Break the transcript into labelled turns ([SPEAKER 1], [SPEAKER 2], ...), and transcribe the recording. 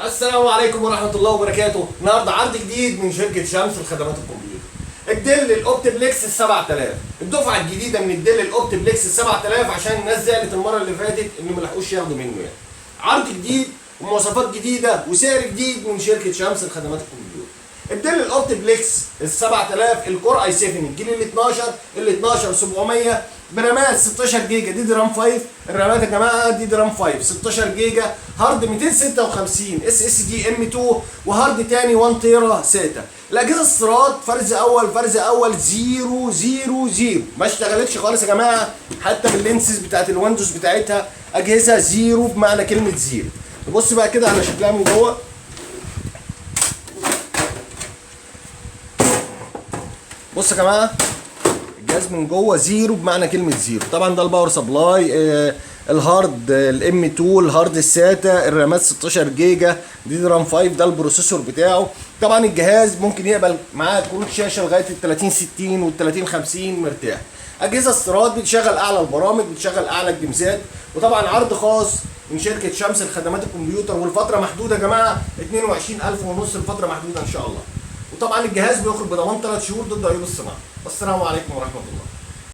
[SPEAKER 1] السلام عليكم ورحمة الله وبركاته. النهارده عرض جديد من شركة شمس لخدمات الكمبيوتر. ال Dell ال OptiPlex ال 7000، الدفعة الجديدة من ال Dell ال OptiPlex ال 7000، عشان الناس زعلت المرة اللي فاتت انه ما لحقوش ياخدوا منه يعني. عرض جديد ومواصفات جديدة وسعر جديد من شركة شمس لخدمات الكمبيوتر. ال Dell ال OptiPlex ال 7000 ال Core i7 الجيل ال 12، ال 12700، برامات 16 جيجا DDR 5. الرامات يا جماعة DDR 5 16 جيجا، هارد 256 SSD M 2، وهارد تاني 1 تيرا SATA. الاجهزة استيراد، فرز اول، فرز اول، 0 0 0، ما اشتغلتش خالص يا جماعه، حتى بال license بتاعت ال Windows بتاعتها. اجهزة zero بمعنى كلمة zero. نبص بقى كده على شكلها من جوه. بص يا جماعة، الجهاز من جوه zero بمعنى كلمة zero. طبعا ده ال power supply، الهارد ال M 2، الهارد ال SATA، الرامات 16 جيجا DDR 5، ده ال processor بتاعه. طبعا الجهاز ممكن يقبل معاه كروت شاشة لغاية ال 30 60 وال 30 50 مرتاح. اجهزة استيراد، بتشغل اعلى البرامج، بتشغل اعلى الجيمزات. وطبعا عرض خاص من شركة شمس لخدمات الكمبيوتر، والفترة محدودة يا جماعه، 22000 ونص، الفترة محدودة ان شاء الله. وطبعا الجهاز بيخرج بضمان 3 شهور ضد عيوب الصناعة. والسلام عليكم ورحمة الله.